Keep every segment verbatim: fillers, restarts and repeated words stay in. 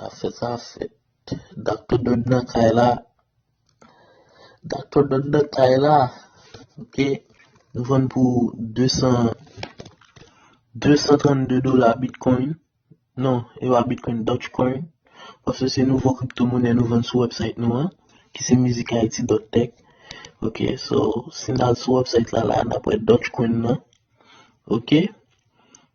Afè sa fèt. Doctor Dud nan kay la. Doctor Dud nan kay la. Ok. Nou vann pou de san, de san trannde dola Bitcoin. Non, e pa Bitcoin, Dogecoin. Paske se nouvo kriptomonè nou vann sou website nou an, ki se music haiti dot tech. Ok, so, si n al sou website la, la, n ap wè Dogecoin nan. Ok.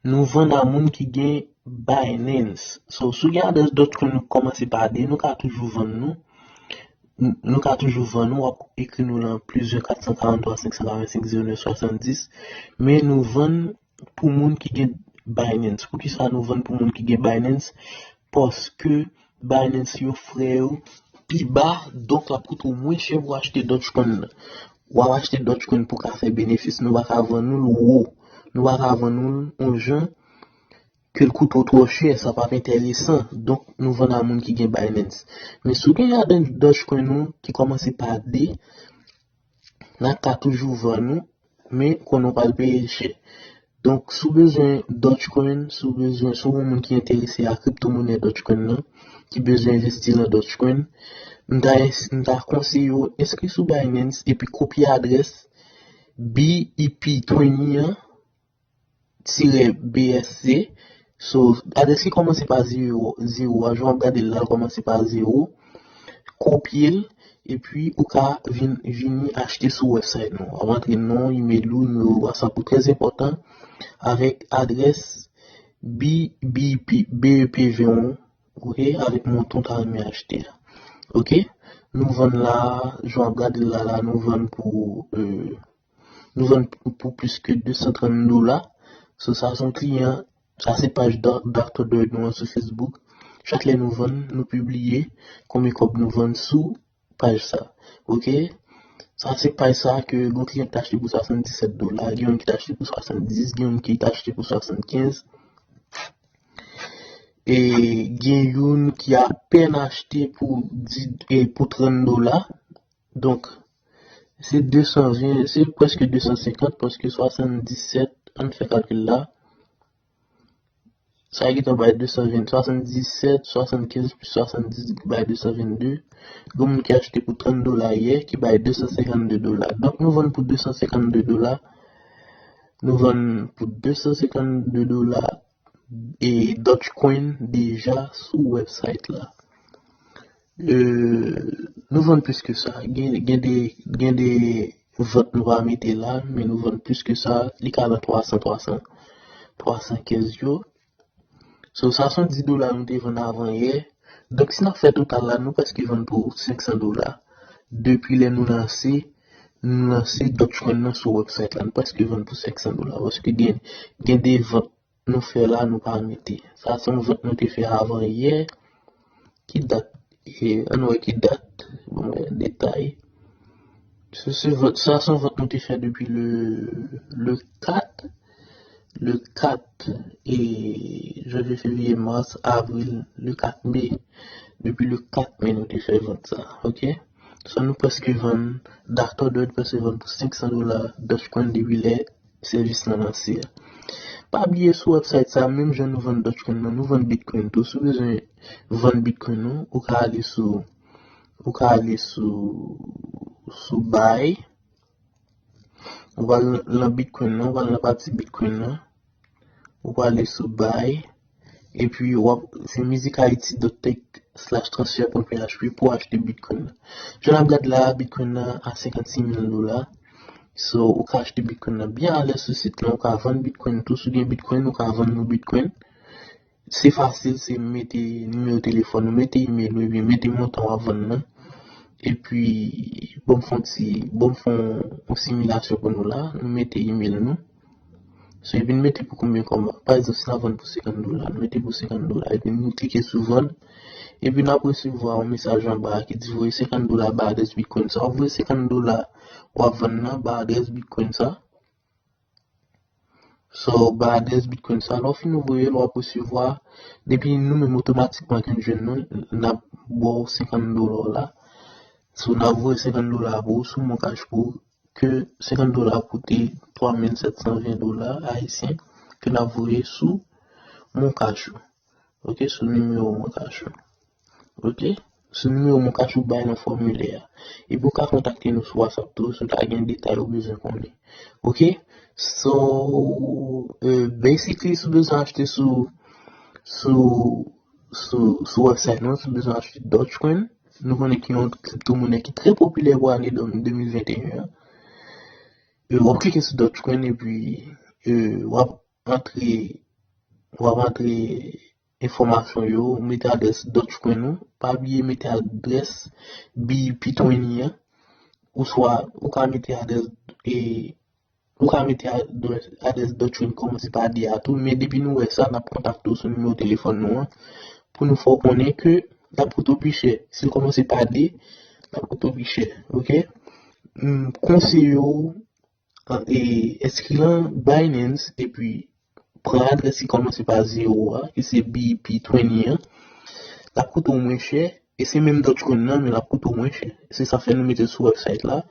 Nou vann a moun ki gen Binance. So, si w gen adrès Dogecoin nou kòmanse pa de, nou ka toujou vann nou. Nou ka toujou vann nou, w ap ekri nou lan plus un quatre cent quarante-trois cinq cent quatre-vingt-cinq zéro neuf soixante-dix. Men nou vann pou moun ki gen Binance. Poukisa nou vann pou moun ki gen Binance? Paske Binance yo frè yo pi ba, donk l ap koute w mwen chè pou achte Dogecoin nan. W ap achte Dogecoin pou ka fè benefis, nou pa ka vann ou l wo. Nou pa ka vann ou l yon jan ke l koute w twò chè, sa p ap enteresan. Donk, nou vann a moun ki gen Binance. Men si w gen adan Dogecoin ou ki kòmanse pa de, n ap ka toujou vann ou, men konnen w pral peye l chè. Donk, si w bezwen Dogecoin, si w bezwen, si w yon moun ki enterese a kriptomonè Dogecoin nan, ki bezwen envesti lan Dogecoin, m ta, m ta konseye w enskri sou Binance epi kopye adrès B E P twenty an, tirè B S C. So, adrès ki kòmanse pa zewo, zewo a, jan w ap gade l la, l kòmanse pa zewo. Kopye l, epi ou ka vin, vini achte sou website nou. W ap antre non, email ou, nimewo WhatsApp ou, trè enpòtan, avèk adrès B B P, B E P ven ou, ok, avèk montan w ta renmen achte a. Ok? Nou vann la, jan w ap gade l la, la, nou vann pou, euh, nou vann pou, pou plis ke de san trant dola. So, sa se yon kliyan, sa se paj Doc-, Doctor Dud nou an sou Facebook. Chak lè nou vann, nou pibliye konbyen kòb nou vann sou paj sa. Ok? Sa se paj sa ke gon kliyan ki t achte pou swasanndisèt dola, gen youn ki t achte pou swasanndis, gen youn ki t achte pou swasannkenz. E gen youn ki apèn achte pou di, e pou trant dola. Donk, se de san ven, se prèske de san senkant, paske swasanndisèt, ann fè kalkil la. Sa gentan bay de san ven, swasanndisèt, swasannkenz plis swasanndis bay de san vennde. Gen moun ki achte pou trant dola yè, ki bay de san senkannde dola. Donk, nou vann pou de san senkannde dola. Nou vann pou de san senkannde dola e Dogecoin deja sou website la. Euh, nou vann plis ke sa. Gen, gen de, gen de vant nou pa mete la, men nou vann plis ke sa. Li ka nan twa san, twa san, twa san kenz yo. So, sa se yon dis dola nou te vann avan yè. Donk, si n ap fè total la, nou prèske vann pou senk san dola. Depi lè nou lanse, nou lanse Dogecoin nan sou website la, nou prèske vann pou senk san dola. Paske gen, gen de vant nou fè la, nou pa mete. Sa se yon vant nou te fè avan yè. Ki dat? E, ann wè ki dat. Bon, wè detay. Se, se vant, sa se yon vant nou te fè depi le, le kat. Le kat e janvye, fevriye, mas, avril, le kat me. Depi le kat me nou te fè vant sa, ok? So nou prèske vann, Doctor Dud prèske vann pou senk san dola Dogecoin depi lè sèvis lan lanse a. Pa bliye sou website sa, menm jan nou vann Dogecoin nan, nou vann Bitcoin tou. Si w bezwen vann Bitcoin ou, ou ka ale sou, ou ka ale sou, sou buy. Ou pral nan Bitcoin nan, ou pral nan pati Bitcoin nan. Ou pral ale sou buy. Epi w ap, se music haiti dot tech slash transfer pwen P H P pou achte Bitcoin nan. Jan n ap gade la, Bitcoin nan a senkannsis mil dola. So, ou ka achte Bitcoin nan byen alèz sou sit lan, ou ka vann Bitcoin tou. Si w gen Bitcoin, ou ka vann nou Bitcoin. Se fasil, se mete nimewo telefòn ou, mete email ou, epi mete montan w ap vann nan. Epi, ban m fè yon ti, ban m fè yon, yon similasyon pou nou la. Nou mete email nou. So, epi n mete pou konbyen kòb? Pa egzanp, si n ap vann pou senkant dola, n mete pou senkant dola. Epi nou klike sou vann. Epi n ap resevwa yon mesaj anba a ki di voye senkant dola ba adrès Bitcoin sa. W ap voye senkant dola w ap vann nan ba adrès Bitcoin sa. So, ba adrès Bitcoin sa, lè w fin voye l, w ap resevwa, depi nou menm otomatikman ke n jwenn nou, n ap ba w senkant dola w la. So, n ap voye senkant dola pou ou sou Mon Cash pou ou, ke senkant dola koute twa mil sèt san ven dola ayisyen, ke n ap voye sou Mon Cash ou. Ok, sou nimewo Mon Cash ou. Ok? Sou nimewo MonCash ou bay nan fòmilè a. Epi ou ka kontakte nou sou WhatsApp tou si w ta gen detay ou bezwen konnen. Ok? So, uh, basically, si w bezwen achte sou, sou, sou, sou website nou, si w bezwen achte Dogecoin, nou konnen ki yon kriptomonè ki trè popilè pou ane de mil venteyen an. Uh, w ap klike sou Dogecoin epi uh, w ap antre, w ap antre enfòmasyon yo, ou mete adrès Dogecoin ou, pa bliye mete adrès B E P twenty an, oswa ou ka mete adrès e ou ka mete adrès, adrès Dogecoin kòmanse pa de a tou, men depi nou wè sa, n ap kontakte w sou nimewo telefòn nou an pou nou fè w konnen ke l ap koute w pi chè. Si l kòmanse pa de, l ap koute w pi chè, ok? M konseye w e, enskri nan Binance epi pran adrès ki kòmanse pa zewo a, ki se B E P twenty an. L ap koute w mwen chè, e se menm Dogecoin nan, men l ap koute w mwen chè. Se sa fè nou mete l sou website la.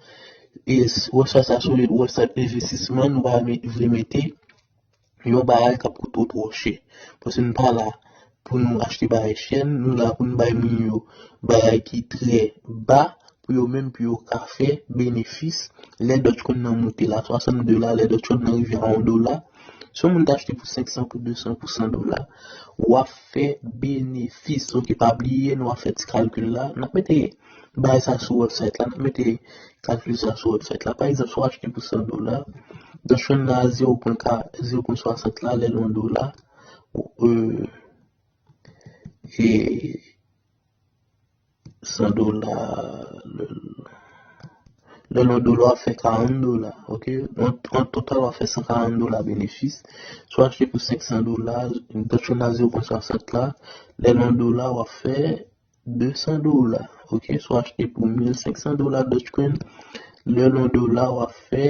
E website sa se yon website envestisman, nou pa vle mete yon bagay k ap koute w twò chè. Paske nou pa la pou nou achte bagay chè, nou la pou nou bay moun yo bagay ki trè ba, pou yo menm, pou yo ka fè benefis. Lè Dogecoin nan moute la, swasannde dola, lè Dogecoin nan rive a yon dola, si yon moun ta achte pou senk san, pou de san, pou san dola, w ap fè benefis. Ok, pa bliye, nou ap fè ti kalkil la. N ap mete bagay sa sou website la, n ap mete kalkil sa sou website la. Pa egzanp, si w achte pou san dola, Dogecoin nan a zewo pwen ka, zewo pwen swasant la, lè l yon dola, euh, e san dola, lè, lè l yon dola, w ap fè karant dola, ok? An, an total, w ap fè san karant dola benefis. Si w achte pou senk san dola, Dogecoin nan a zewo pwen swasant la, lè l yon dola, w ap fè de san dola, ok? Si w achte pou mil senk san dola Dogecoin, lè l yon dola, w ap fè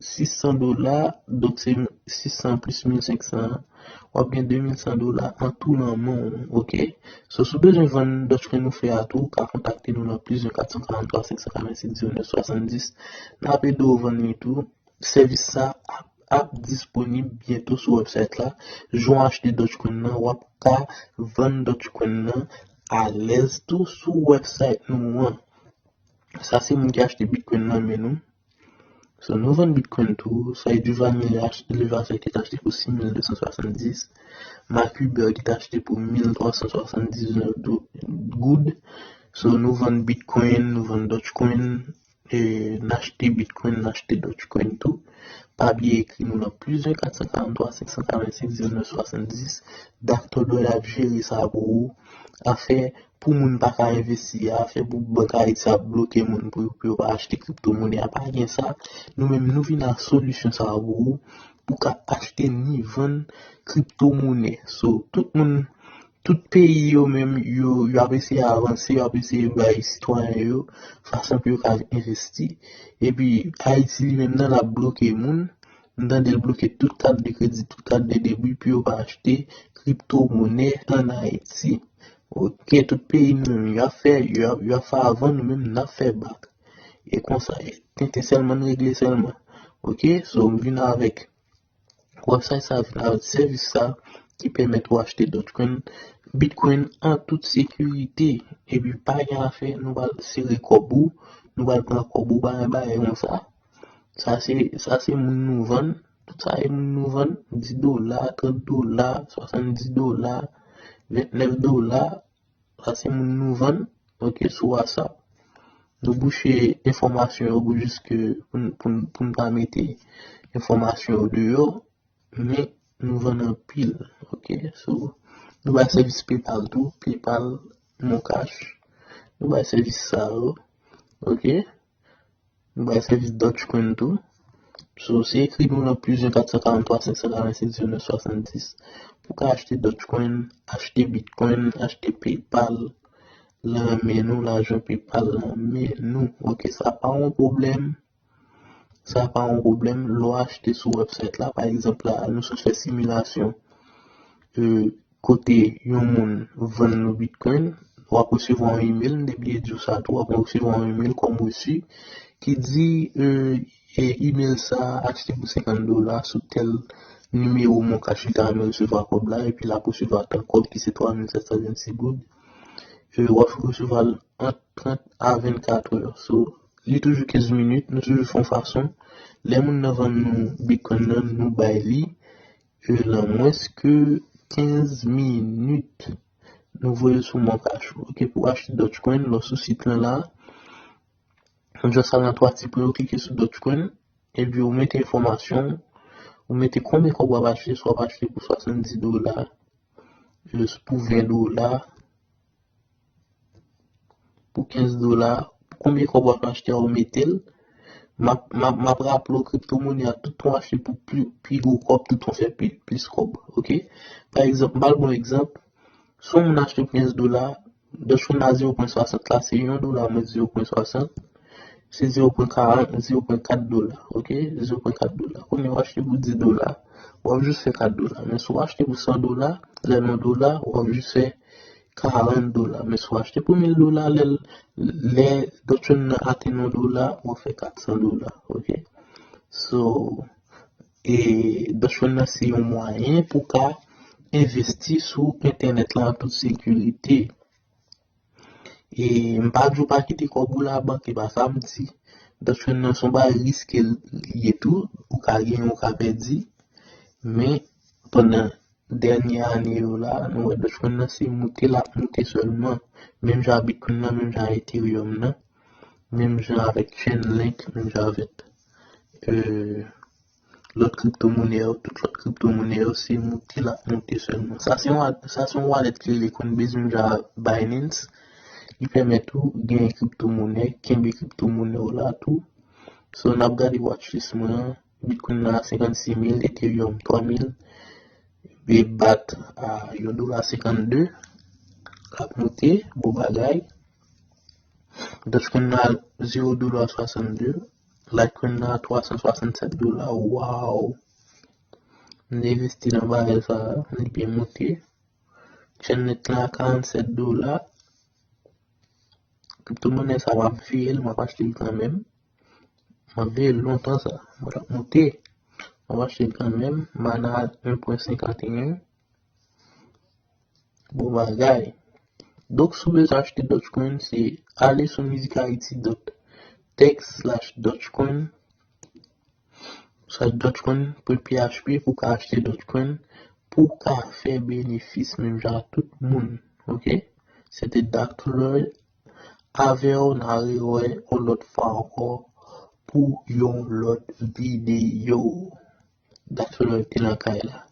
sis san dola, donk se sis san plis mil senk san an, w ap gen de mil san dola an tou nan men w, ok? So, si w bezwen vann Dogecoin ou fè a tou, ou ka kontakte nou nan plis de kat san karant twa, senk san karant senk, zewo nèf swasanndis. N ap ede w vann li tou. Sèvis sa ap, ap disponib byento sou website la. Jan w achte Dogecoin nan, w ap ka vann Dogecoin nan alèz tou sou website nou an. Sa se moun ki achte Bitcoin nan men nou. So, nou vann Bitcoin tou. Sa e di Vanille Levaseur ki t achte pou sis mil de san swasanndis. Mark Huber ki t achte pou mil twa san swasanndisnèf goud. So, nou vann Bitcoin, nou vann Dogecoin, e, n achte Bitcoin, n achte Dogecoin tou. Pa bliye ekri nou nan plis de kat san karant twa, senk san karant senk, zewo nèf swasanndis. Doctor Doyle ap jere sa pou ou. Afè pou moun pa ka envesti a, afè pou Bank Ayiti ap bloke moun pou, pou yo pa achte kriptomonè a, pa gen sa. Nou menm, nou vin ak solisyon sa a pou ou, pou ka achte ni vann kriptomonè. So, tout moun, tout peyi yo menm, yo, yo ap eseye avanse, yo ap eseye bay sitwayen yo fason pou yo ka envesti. Epi, Ayiti li menm nan, l ap bloke moun. M tande l bloke tout kat de kredi, tout kat de debi pou yo pa achte kriptomonè ann Ayiti. Ok, tout peyi nou menm, y ap fè, y ap, y ap fè avan, nou menm, n ap fè bak. E konsa, e tenten sèlman, n regle sèlman. Ok, so, m vin avèk, website sa vin avèk sèvis sa ki pèmèt ou achte Dogecoin, Bitcoin an tout sekirite. Epi pa gen afè, nou pral sere kòb ou, nou pral pran kòb ou, bagay, bagay konsa. Sa se, sa se moun nou vann. Tout sa e moun nou vann, dis dola, trant dola, swasanndis dola, ventnèf dola. Sa se moun nou vann, ok, sou WhatsApp. Nou bouche enfòmasyon yo pou jis ke pou n, pou n, pou n pa mete enfòmasyon yo deyò, men nou vann anpil, ok? So, nou bay sèvis PayPal tou, PayPal, MonCash. Nou bay sèvis sa yo, ok? Nou bay sèvis Dogecoin tou. So, se ekri nou nan plis de kat san karant twa, senk san karant senk, zewo nèf swasanndis. Pou ka achte Dogecoin, achte Bitcoin, achte PayPal, nan men nou, lajan PayPal nan men nou. Ok, sa pa yon pwoblèm. Sa pa yon pwoblèm. Lè w achte sou website la, pa egzanp la, nou sot fè similasyon. Euh, kote yon moun vann nou Bitcoin, w ap resevwa yon email, m te bliye di w sa tou, w ap resevwa yon email kòm resi ki di, euh, e, email sa a achte pou senkant dola sou tèl nimewo MonCash ki ta renmen resevwa kòb la, epi l ap resevwa tan kòb ki se twa mil sèt san vennsis goud. w ap resevwa l ant trant a vennkat è. So, li toujou kenz minit, nou toujou fè yon fason. Lè moun nan vann nou Bitcoin nan, nou bay li nan mwens ke kenz minit. Nou voye l sou Mon Cash. Ok, pou achte Dogecoin, lè w sou sit lan la, ou just al nan twa ti pwen yo, klike sou Dogecoin, epi ou mete enfòmasyon, ou mete konbyen kòb w ap achte, si w ap achte pou swasanndis dola, pou ven dola, pou kenz dola, pou konbyen kòb w ap achte a, ou mete l. M ap, m ap, m ap raple w, kriptomonè a, tout tan w achte pou pli, pi gwo kòb, tout tan w fè pi, plis kòb, ok? Pa egzanp, m pral ba w egzanp, si yon moun achte pou kenz dola, Dogecoin la zewo pwen swasant la, se yon dola mwens zewo pwen swasant, se zewo pwen karant, zewo pwen kat dola, ok? Zewo pwen kat dola. Kounye a w achte pou dis dola, w ap jis fè kat dola. Men si w achte pou san dola, lè l yon dola, w ap jis fè karant dola. Men si w achte pou mil dola, lè, lè Dogecoin nan atenn yon dola, w ap fè kat san dola, ok? So, e Dogecoin nan se yon mwayen pou ka envesti sou entènèt la an tout sekirite. E m pa di w pa kite kòb ou labank, e pa sa m di. Dogecoin nan se yon bagay riske l ye tou, ou ka genyen, ou ka pèdi. Men, pandan dènye ane yo la, nou wè Dogecoin nan se moute l ap moute sèlman. Menm jan a Bitcoin nan, menm jan a Ethereum nan, menm jan avèk Chainlink, menm jan avèk euh, lòt kriptomonè yo, tout lòt kriptomonè yo, se moute l ap moute sèlman. Sa se yon, sa se yon wallet ki rele Coinbase, menm jan a Binance. Li pèmèt ou genyen kriptomonè, kenbe kriptomonè w la tou. So, n ap gade watchlist mwen an. Bitcoin nan a senkannsis mil, Ethereum twa mil, e bat a yon dola senkannde, l ap moute, bon bagay. Dogecoin nan a zewo dola swasannde, Litecoin nan a twa san swasannsèt dola, waw! M te envesti nan bagay sa, li byen moute. Chainlink lan a karannsèt dola. Kriptomonè sa, m ap veye l, m ap achte l kanmenm. M ap veye l lontan sa. Mwen t ap moute. M ap achte l kanmenm. Mana a en pwen senkanteyen. Bon bagay. Donk, si w bezwen achte Dogecoin, se ale sou music haiti dot tech slash Dogecoin. Sa Dogecoin pou P H P pou w ka achte Dogecoin, pou w ka fè benefis menm jan ak tout moun. Ok? Se te Doctor Lloyd avè w, n a rewè yon lòt fwa ankò pou yon lòt videyo. Doctor Lloyd te nan kay la.